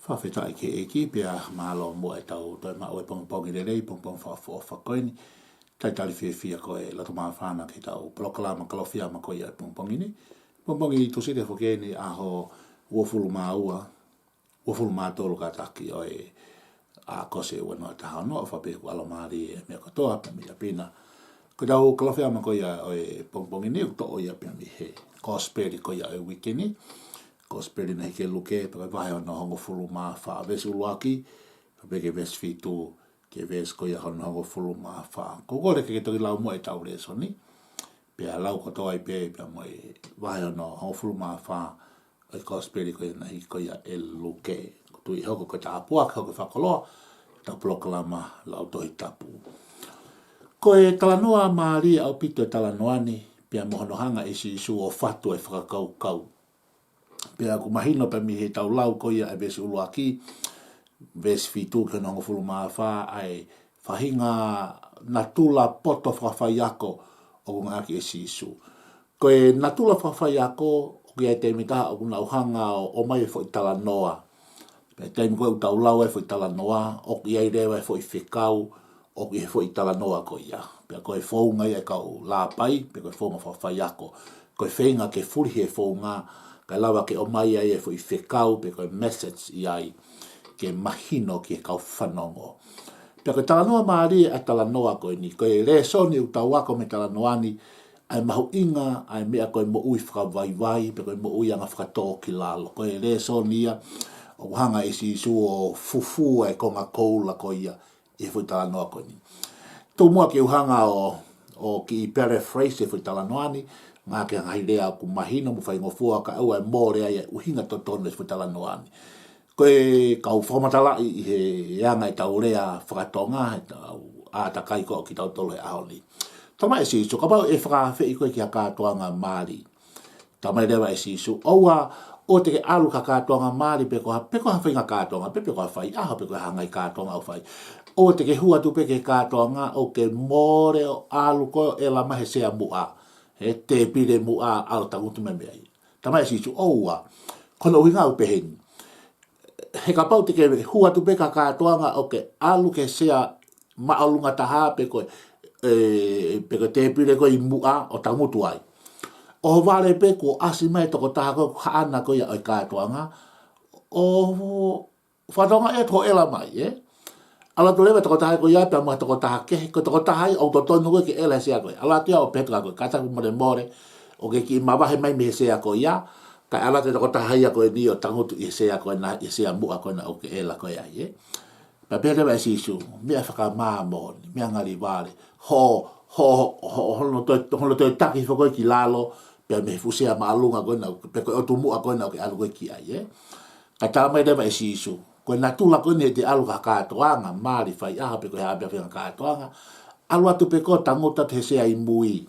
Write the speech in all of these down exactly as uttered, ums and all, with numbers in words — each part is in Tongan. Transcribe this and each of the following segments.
Fakafetaʻi ki he ʻEiki pea mālō muʻa ʻetau toe maʻu e pongipongi lelei, pongipongi fakaʻofoʻofa ko eni. Talitali fiefia ko e loto māfana ki heʻetau polokalama Kalofiama ko ia e pongipongi ni. Pongipongi Tūsite foki eni, ʻaho uofulu mā ua, uofulu mā tolu kātaki ʻo e ʻAokosi ua noa taha ono, ʻofa pē ʻoku ʻalomālie e meʻa kotoa pē mei ʻapi na. Ko ʻetau Kalofiama ko ia ʻo e pongipongi ni ʻoku toʻo ia pē mei he Kosipeli ko ia ʻo e uike ni. Kosipeli naʻe hiki ʻe Luke, pea ko e vahe hono hongofulu mā fā, veesi ʻuluaki, pea pehē ki he veesi fitu, ki he veesi ko ia hono hongofulu mā fā. Ko e kole ke ke toki lau muʻa ʻetau lēsoni, pea lau kotoa ai pē, pea mo e vahe hono hongofulu mā fā ʻo e Kosipeli ko ia naʻe hiki ko ia ʻe Luke. ʻOku ou tui ʻe hoko ko e tāpuaki, hoko ko e fakakoloa ʻetau polokalama lau Tohi Tapu. Ko e talanoa mālie ʻaupito e talanoa ni, pea mo hono hanga ʻe Sīsū ʻo fatu e fakakaukau. Pea ʻoku mahino pē mei heʻetau lau ko ia e veesi ʻuluaki, veesi fitu ki hono hongofulu mā fā, ʻa e faʻahinga natula poto fakafaiako ʻoku ngāueʻaki ʻe Sīsū. Ko e natula fakafaiako, ʻoku ʻi ai e taimi ʻe taha ʻoku nau hanga ʻo ʻomai e foʻi talanoa. Pea taimi ko ē ʻoku tau lau e foʻi talanoa, ʻoku ʻi ai leva e foʻi fekau ʻoku ʻi he foʻi talanoa ko ia. Pea ko e founga ia e kau lāpai, pe ko e founga fakafaiako. Ko e feinga ke fulihi e founga, kae lava ke ʻomai ai e foʻi fekau, pe ko e message ʻi ai, ke mahino ki he kau fanongo. Pea ko e talanoa mālie ʻa e talanoa ko eni, ko e lēsoni ʻoku tau ako mei he talanoa ni, ʻa e mahuʻinga ʻa e meʻa ko e moʻui fakavaivai, pe ko e moʻui anga fakatōkilalo. Ko e lēsoni ia ʻoku hanga ʻe Sīsū ʻo fufū e konga koula ko ia ʻi he foʻi talanoa ko eni. Tuku muʻa ke u hanga ʻo, ʻo kiʻi paraphrase e foʻi talanoa ni, ngāueʻaki e ngaahi lea ʻoku mahino mo faingofua kae ʻoua ʻe mole ai e ʻuhinga totonu e foʻi talanoa ni. Ko e kau fakamatalaʻi ʻi he anga ʻetau lea faka-Tonga, ʻetau ʻātakai ko ē ʻo kitautolu he ʻaho ni. Talamai ʻe Sīsū, kapau ʻe fakaafeʻi koe ki ha kātoanga mali. Talamai leva ʻe Sīsū, ʻoua, ʻoua te ke ʻalu ki ha kātoanga mali pe ko ha, pe ko ha faʻahinga kātoanga, pe, pe ko ha faiʻaho, pe ko ha ngaahi kātoanga ʻoku fai. ʻOua te ke hū atu pē ki he kātoanga ʻo ke mole ʻo ʻalu koe ʻo ʻela mai he sea muʻa, he tēpile muʻa, ʻalu ʻo tangutu mai mei ai. Talamai ʻe Sīsū, ʻoua. Ko hono ʻuhinga ʻoku pehē ni. He kapau te ke hū atu pē ki ha kātoanga ʻo ke ʻalu ki he sea māʻolunga taha pe ko e, ē, pe ko e tēpile ko ē ʻi muʻa ʻo tangutu ai. ʻOhovale pē kuo ʻasi mai e tokotaha ko ē ʻoku haʻana ko ia ʻo e kātoanga, ʻo fakatonga e tō ʻela mai, ē? ʻAlu atu leva e tokotaha ko ia pea mo ha tokotaha kehe, ko e tokotaha ia ʻoku totonu ko ē ke ʻela he sea ko ē. ʻAlu atu ia ʻo pehē atu kia koe, kātaki molemole ʻo ke kiʻi mavahe mai mei he sea ko ia, kae ʻalu atu e tokotaha ia ko eni ʻo tangutu ʻi he sea ko ena, ʻi he sea muʻa ko ena ʻoku ke ʻela koe ai, ē? Pea pehē leva ʻe Sīsū, meʻa fakamāmoni, meʻa ngalivale, ho, ho, ho, hono toe, hono toe taki hifo koe ki lalo, pea mei he fuʻu sea māʻolunga ko ena, pe ko e ʻotu muʻa ko ena ʻoku ke ʻalu koe ki ai, ē? Kae talamai leva ʻe Sīsū, ko e natula ko eni heʻete ʻalu ki ha kātoanga mali, faiʻaho pe ko e hā pē faʻahinga kātoanga, ʻalu atu pē koe ʻo tangutu atu he sea ʻi mui,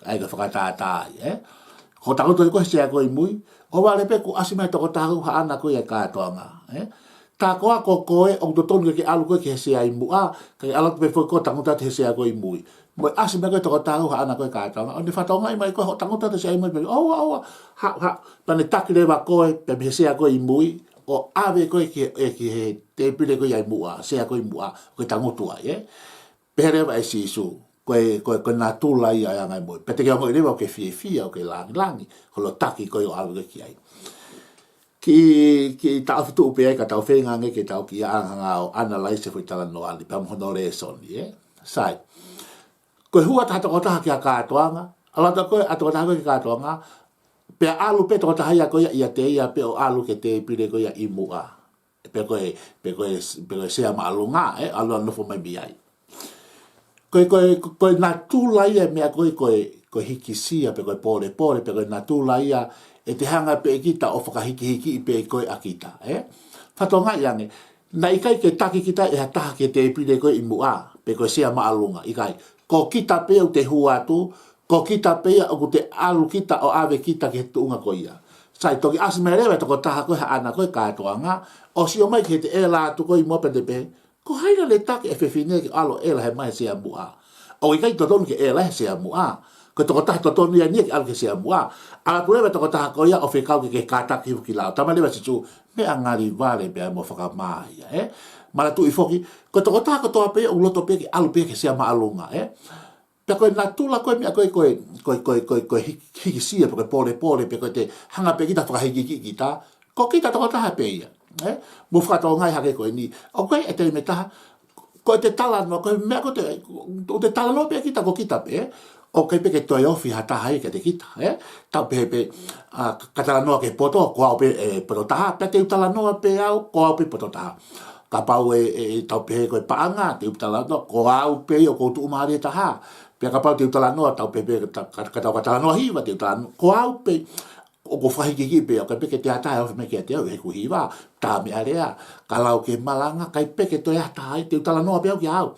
ʻa ia ko e fakatātā ia, ē? Ko e tangutu atu koe he sea ko ē ʻi mui, ʻohovale pē kuo ʻasi mai e tokotaha ʻoku haʻana ko ia e kātoanga, ē? Tā koā ko koe ʻoku totonu ke ke ʻalu koe ki he sea ʻi muʻa, kae ʻalu atu pē foki koe ʻo tangutu atu he sea ko ē ʻi mui. Mo e ʻasi mai ko ē e tokotaha ʻoku haʻana ko ia e kātoanga, ʻo ne fakatokangaʻi mai koe hoʻo tangutu atu he sea ʻi mui, pehē, ʻoua, ʻoua, ha, ha, pea ne taki leva koe, pea mei he sea ko ē ʻi mui, ʻo ʻave koe ki he, ē, ki he tēpile ko ia ʻi muʻa, sea ko ē ʻi muʻa, ʻo ke tangutu ai, ē? Pehē leva ʻe Sīsū, ko e, ko e, ko e natula ia ʻa e anga e moʻui. Pea te ke ongoʻi leva ʻoku ke fiefia, ʻoku ke langilangi, ko hono taki koe ʻo ʻalu koe ki ai. Kiʻi, kiʻi taʻofi tuʻu pē ai ka tau feinga ange ke tau kiʻi hanga ʻo analyze e foʻi talanoa ni, pea mo hono lēsoni, ē? Sai. Ko e hū atu ha tokotaha ki ha kātoanga, ʻalu atu ko ē ʻa e tokotaha ko ē ki he kātoanga, pea ʻalu pē tokotaha ia ko ia ʻiate ia pē ʻo ʻalu ki he tēpile ko ia ʻi muʻa. Pe ko e, pe ko e, pe ko e sea māʻolunga, ē, ʻalu ʻo nofo mai mei ai. Ko e, ko e, ko e natula ia e meʻa ko ē, ko e, ko e hikisia, pe ko e polepole, pe ko e natula ia ʻete hanga pē kita ʻo fakahikihikiʻi pē ko ē ʻa kita, ē? Fakatokangaʻi ange, naʻe ʻikai ke taki kita ʻe ha taha ki he tēpile ko ē ʻi muʻa, pe ko e sea māʻolunga, ʻikai. Ko kita pē ia ʻoku te hū atu, ko kita pē ia ʻoku te ʻalu kita ʻo ʻave kita ki he tuʻunga ko ia. Sai, toki ʻasi mai leva e tokotaha ko ē haʻana ko ia e kātoanga, ʻo sio mai ki heʻete ʻela atu ko ē ʻi muʻa pea te pehē, ko hai naʻa ne taki e fefine ke ʻalu ʻo ʻela mai he sea muʻa? ʻOku ʻikai totonu ke ʻela he sea muʻa. Ko e tokotaha totonu ia ʻeni ia ke ʻalu ki he sea muʻa. ʻAlu atu leva e tokotaha ko ia ʻo fekau ke, ke kātaki hifo ki lalo. Talamai leva ʻe Sīsū, meʻa ngalivale pea mo fakamā ia, ē? Manatuʻi foki, ko e tokotaha kotoa pē ʻoku loto pē ke ʻalu pē ki he sea māʻolunga, ē? Pea ko e natula ko e meʻa ko e, ko e, ko e, ko e, ko e, ko e hik-, hikisia, pe ko e polepole, pe ko e te hanga pē kita ʻo fakahikihikiʻi kita, ko kita tokotaha pē ia, ē? Mou fakatokangaʻi hake ko eni. ʻOku ʻi ai e taimi ʻe taha, ko ʻete talanoa, ko e meʻa ko ē te, ʻoku te talanoa pē kita, ko kita pē, ē? ʻOku ʻikai pē ke toe ofi ha taha ia kiate kita, ē? Tau pehē pē, ʻa, ka, ka talanoa ki he poto, ko au pē, ē, poto taha, pea te u talanoa pē au, ko au pē poto taha. Kapau ʻe, ʻe, ʻe tau pehē ko e paʻanga, te u talanoa, ko au pē ia ʻoku ou tuʻumālie taha. Pea kapau te u talanoa, tau pehē pē, ka, ka, ka tau ka talanoa hiva, te u talanoa, ko au pē, ʻoku ou fakahikihikiʻi pē au, ʻikai pē ke toe ʻi ai ha taha ʻe ofi mai kiate au, heʻeku hiva, tā meʻa lea, ka lau ki he malanga, ʻikai pē ke toe ʻi ai ha taha ia, te u talanoa pē au kia au.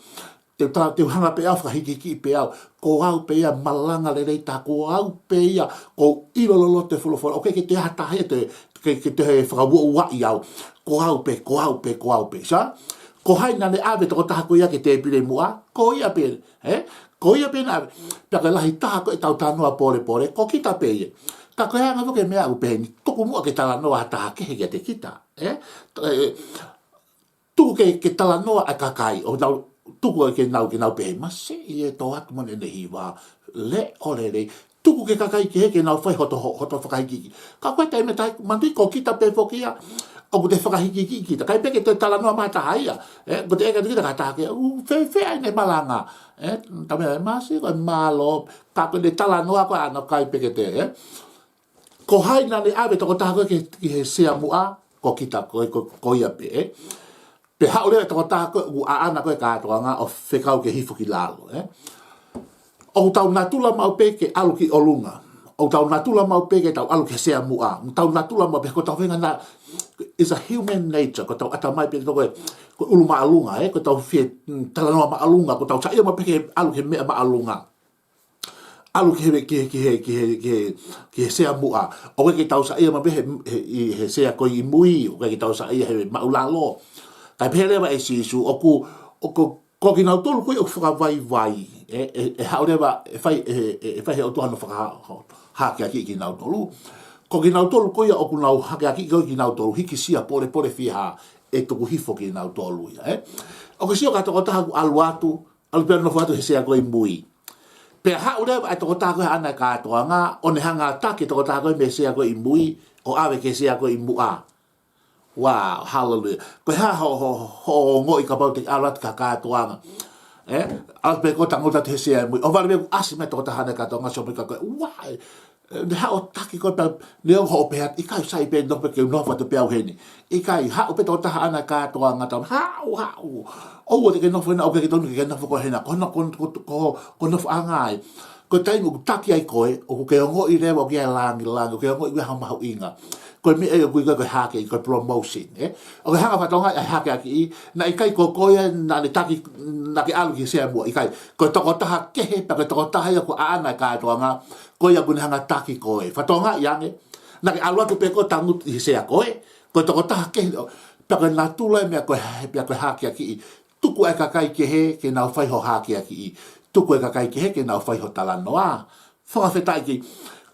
Te u ta-, te u hanga pē au ʻo fakahikihikiʻi pē au, ko au pē ia, malanga lelei taha, ko au pē ia, ʻoku ou ʻilo loloto e folofola, ʻoku ʻikai ke toe ʻi ai ha taha ia te, ke, ke toe fakauaʻi au, ko au pē, ko au pē, ko au pē, sai? Ko hai naʻa ne ʻave e tokotaha ko ia ki he tēpile muʻa? Ko ia pē, ē? Ko ia pē naʻa ʻave. Pea ko e lahi taha ko ē ʻetau talanoa polepole, ko kita pē ia. Ka ko e anga foki e meʻa ʻoku pehē ni, tuku muʻa ke talanoa ha taha kehe kiate kita, ē? Ē, tuku ke, ke talanoa ʻa e kakai, ʻo nau, tuku ke nau, ke nau pehē, masiʻi ē, tō atu mo ʻene hiva, leʻo lelei. Tuku ki he kakai kehe ke nau fai hoto, ho-, hoto fakahikihikiʻi. Ka ko e taimi ʻe taha, manatuʻi ko kita pē foki ia, ʻoku te fakahikihikiʻi kita. ʻIkai pē ke toe talanoa mai ha taha ia. Ē, ko ʻete ʻeke atu kita ki ha taha kehe, ʻoku fēfē ʻene malanga? Ē, tā meʻa, masiʻi ko e mālō, ka ko ʻene talanoa ko ē ʻaʻana ʻikai pē ke te, ē? Ko hai naʻa ne ʻave e tokotaha ko ē ki, ki he sea muʻa? Ko kita, ko, ko, ko ia pē, ē? Pea haʻu leva e tokotaha ko ē ʻoku ʻaʻana ko ē e kātoanga ʻo fekau ke hifo ki lalo, ē? ʻOku tau natula maʻu pē ke ʻalu ki ʻolunga. ʻOku tau natula maʻu pē ke tau ʻalu ki he sea muʻa. ʻOku tau natula maʻu pē, ko ʻetau feinga na, is a human nature, ko ʻetau ʻatamai pē ko ē, ko e ʻulu māʻolunga, ē? Ko ʻetau fie, mm, talanoa māʻolunga, ko ʻetau saiʻia maʻu pē ke ʻalu ki he meʻa māʻolunga. ʻAlu ki he, ki he, ki he, ki he, ki he, ki he sea muʻa. ʻOku ʻikai ke tau saiʻia maʻu pē he, he, ʻi he sea ko ē ʻi mui, ʻoku ʻikai ke tau saiʻia he māʻulalo. Kae pehē leva ʻe Sīsū, ʻoku, ʻoku, ko kinautolu ko ē ʻoku fakavaivai, ē, ʻe, ʻe haʻu leva, ʻe fai, ʻe, ʻe, ʻe fai ʻe he ʻOtua hono faka-, ho-, hakeakiʻi kinautolu. Ko kinautolu ko ia ʻoku nau hakeakiʻi ko ē kinautolu, hikisia, polepole, fiha, ʻe tuku hifo kinautolu ia, ē. ʻOku ke sio ki ha tokotaha ʻoku ʻalu atu, ʻalu pea nofo atu he sea ko ē ʻi mui. Pea haʻu leva e tokotaha ko ē ʻaʻana e kātoanga, ʻo ne hanga ʻo taki e tokotaha ko ē mei he sea ko ē ʻi mui, ʻo ʻave ki he sea ko ē ʻi muʻa. Wow, hallelujah. Ko e hā ho, ho, ho ongoʻi kapau te ke ʻalu atu ki ha kātoanga, ē? ʻAlu pē koe ʻo tangutu atu he sea ʻi mui. ʻOhovale pē kuo ʻasi mai e tokotaha ʻaʻana e kātoanga, sio mai kia koe, ʻuā, ē, ne haʻu ʻo taki koe pea neongo hoʻo pehē atu, ʻikai, sai pē, nofo pē ke u nofo atu pē au heni. ʻIkai, haʻu pē tokotaha ʻaʻana e kātoanga, tau, haʻu, haʻu. ʻOua te ke nofo hena, ʻoku ʻikai ke totonu ke ke nofo koe hena. Ko hono, ko, ko, ko, ko hono nofoʻanga ia. Ko e taimi ʻoku taki ai koe, ʻoku ke ongoʻi leva ʻoku ʻi ai e lāngilangi, ʻoku ke ongoʻi ʻoku ʻi ai ha mahuʻinga. Ko e meʻa ia ʻoku ui ko e hake, ko e promotion, ē? ʻOku ke hanga ʻo fakatokangaʻi e hakeakiʻi, naʻe ʻikai ko koe ia naʻa ne taki, naʻa ke ʻalu ki he sea muʻa, ʻikai. Ko e tokotaha kehe, pea ko e tokotaha ia ʻoku ʻaʻana e kātoanga, ko ia ʻoku ne hanga ʻo taki koe. Fakatokangaʻi ange, naʻa ke ʻalu atu pē koe ʻo tangutu ʻi he sea ko ē, ko e tokotaha kehe, pea ko e natula e meʻa ko ē, pea ko e hakeakiʻi, tuku e kakai kehe ke nau fai hoʻo hakeakiʻi, tuku e kakai kehe ke nau fai hoʻo talanoa. Fakafetaʻi ki,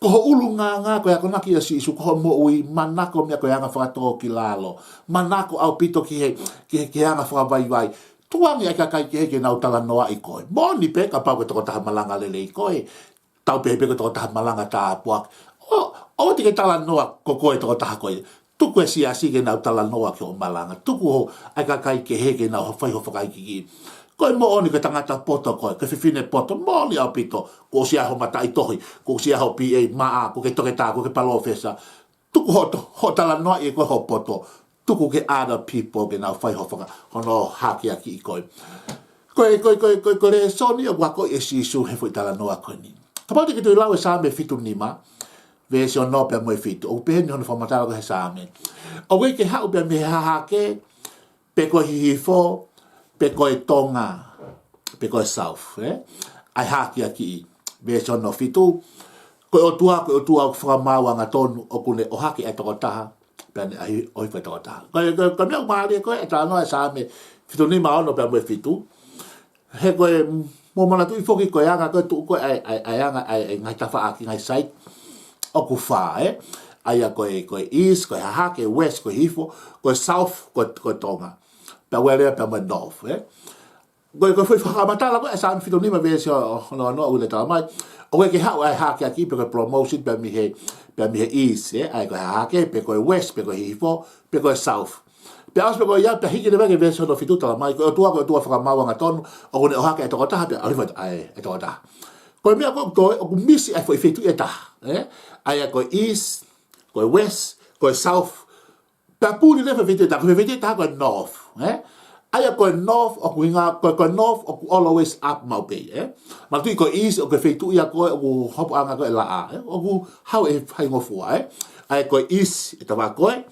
ko ho ʻulungaanga, ko e akonaki ʻa Sīsū, ko hoʻo moʻui, manako meʻa ko e anga fakatōkilalo, manako ʻaupito ki he, ki he, ki he anga fakavaivai. Tukuange e kakai kehe ke nau talanoaʻi koe. Moʻoni pē kapau ko e tokotaha malanga lelei koe, tau pehē pē ko e tokotaha malanga tāpuaki. ʻO, ʻoua te ke talanoa ko koe e tokotaha ko ē. Tuku e siasi ke nau talanoa ki hoʻo malanga. Tuku hoʻo, e kakai kehe ke nau fai hoʻo fakahikihikiʻi. Ko e moʻoni ko e tangata poto koe, ko e fefine poto, moʻoni ʻaupito. Kuo ʻosi ʻi ai hoʻo mataʻitohi, kuo ʻosi ʻi ai hoʻo B A, maʻa, kuo ke toketā, kuo ke palōfesa. Tuku hoʻo to-, hoʻo talanoaʻi ʻe koe hoʻo poto. Tuku ki he other people ke nau fai hoʻo faka-, hono hakeakiʻi koe. Ko e, ko e, ko e, ko e, ko e lēsoni ʻoku akoʻi ʻe Sīsū he foʻi talanoa ko eni. Kapau te ke toe lau e Saame fitu nima, veesi ono pea mo e fitu. ʻOku pehē ni hono fakamatala ko ē he Saame. ʻOku ʻikai ke haʻu pē mei he hahake, pe ko e hihifo, pe ko e tonga, pe ko e south, ē? ʻA e hakeakiʻi, veesi ono fitu. Ko e ʻOtua, ko e ʻOtua ʻoku fakamaau angatonu, ʻoku ne ʻohake ʻa e tokotaha, pea ne ʻohi-, ʻohifo e tokotaha. Ko e, ko e, ko e meʻa ʻoku mālie ko ē, ʻa e talanoa e Saame fitu nima, ono pea mo e fitu. He ko e, Mou manatuʻi foki ko e anga ko ē tuʻu ko ē ʻa e, ʻa e, ʻa e anga ʻa e, ʻa e ngaahi tafaʻaki, ngaahi site ʻoku fā, ē? ʻA ia ko e, ko e east, ko e hahake, west, ko e hihifo, ko e south, ko e, ko e tonga. Pea ʻoku ʻi ai leva pea mo e north, ē? Ko e, ko e foʻi fakamatala ko ē ʻa e Saame fitu nima veesi hono, hono ono ʻoku ne talamai, ʻoku ʻikai ke haʻu ʻa e hakeakiʻi pe ko e promotion pea mei he, pea mei he east, ē? ʻA ia ko e hahake, pe ko e west, pe ko e hihifo, pe ko e south. Pea ʻosi pē ko ia, pea hiki leva ki he veesi hono fitu talamai, ko e ʻOtua, ko e ʻOtua fakamaau angatonu, ʻoku ne ʻohake ʻa e tokotaha pea ʻohifo ʻa e, ʻa e tokotaha. Ko e meʻa ko ē ʻoku toe, ʻoku misi ʻa e foʻi feituʻu ʻe taha, ē? ʻA ia ko e east, ko e west, ko e south. Pea puli leva e feituʻu ʻe taha, ko e feituʻu ʻe taha ko e north, ē? ʻA ia ko e north ʻoku ʻuhinga, ko e, ko e north ʻoku always up maʻu pē, ē? Manatuʻi ko e east ʻoku feituʻu ia ko ē ʻoku hopoʻanga ko ē laʻā, ē? ʻOku haʻu ʻe he faingofua, ē? ʻA ia ko e east ʻe taha ko ē,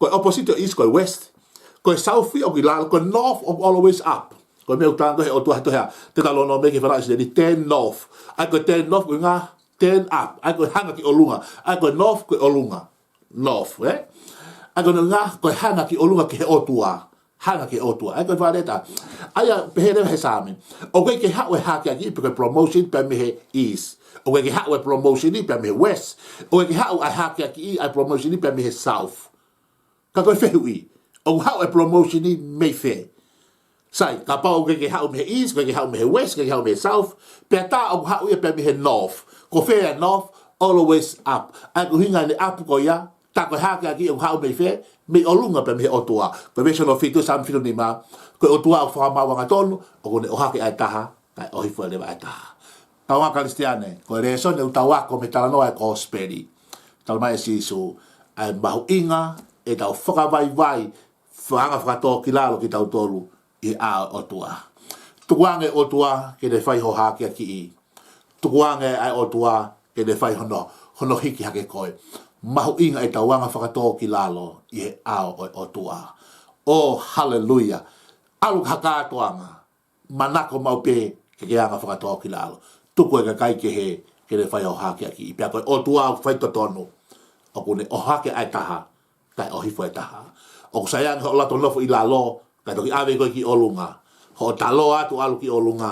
ko e opposite ʻo east ko e west. Ko e south ʻoku ʻi lalo, ko e north ʻoku always up. Ko e meʻa ʻoku tala ko ē he ʻOtua he tohi ʻa Teutalōnome ki he fānau ʻIsileli, turn north. ʻA ia ko e turn north ʻoku ʻuhinga turn up. ʻA ia ko e hanga ki ʻolunga. ʻA ia ko e north ko e ʻolunga. North, ē? ʻA ia ko e ʻuhinga ko e hanga ki ʻolunga ki he ʻOtua. Hanga ki he ʻOtua. ʻA ia ko e fale ʻe taha. ʻA ia pehē leva he Saame, ʻoku ʻikai ke haʻu e hakeakiʻi pe ko e promotion pea mei he east. ʻOku ʻikai ke haʻu e promotion pea mei he west. ʻOku ʻikai ke haʻu ʻa e hakeakiʻi, ʻa e promotion pea mei he south. Ka ko e fehuʻi, ʻoku haʻu e promotion mei fē? Sai, kapau ʻoku ʻikai ke haʻu mei he east, ʻoku ʻikai ke haʻu mei he west, ʻoku ʻikai ke haʻu mei he south, pea tā ʻoku haʻu ia pea mei he north. Ko fē ʻa e north? Always up. ʻA ia ko e ʻuhinga ʻene up ko ia, tā ko e hakeakiʻi ʻoku haʻu mei fē? Mei ʻolunga pea mei he ʻOtua. Ko e veesi hono fitu, Saame fitu nima, ko e ʻOtua ʻoku fakamaau angatonu, ʻoku ne ʻohake ʻa e taha, kae ʻohifo leva ʻa e taha. Kāinga Kalisitiane, ko e lēsoni ʻoku tau ako mei he talanoa ʻa e Kosipeli, talamai ʻe Sīsū, ʻa e mahuʻinga ʻetau fakavaivai, fakaanga fakatōkilalo kitautolu ʻi he ʻao ʻo e ʻOtua. Tukuange ʻOtua ke ne fai ho hakeakiʻi. Tukuange ʻa e ʻOtua ke ne fai hono, hono hiki hake koe. Mahuʻinga ʻetau anga fakatōkilalo ʻi he ʻao ʻo e ʻOtua. ʻO haleluia. ʻAlu ki ha kātoanga, manako maʻu pē ke ke anga fakatōkilalo. Tuku e kakai kehe ke ne fai ho hakeakiʻi. Pea ko e ʻOtua ʻoku faitotonu, ʻoku ne ʻohake ʻa e taha, kae ʻohifo e taha. ʻOku sai ange hoʻo lato nofo ʻi lalo, kae toki ʻave koe ki ʻolunga. Hoʻo talō atu ʻalu ki ʻolunga,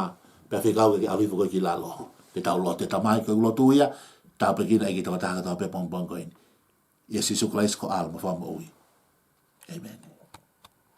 pea fekau ke ke ʻalu hifo koe ki lalo. Ke tau lotu. Tamai, ko e lotu ia, tāpuekina ʻEiki e tokotaha kotoa pē he pongipongi ko eni. ʻIa Sīsū Kalaisi ko e ʻAlo mo e Fakamoʻui. ʻĒmeni.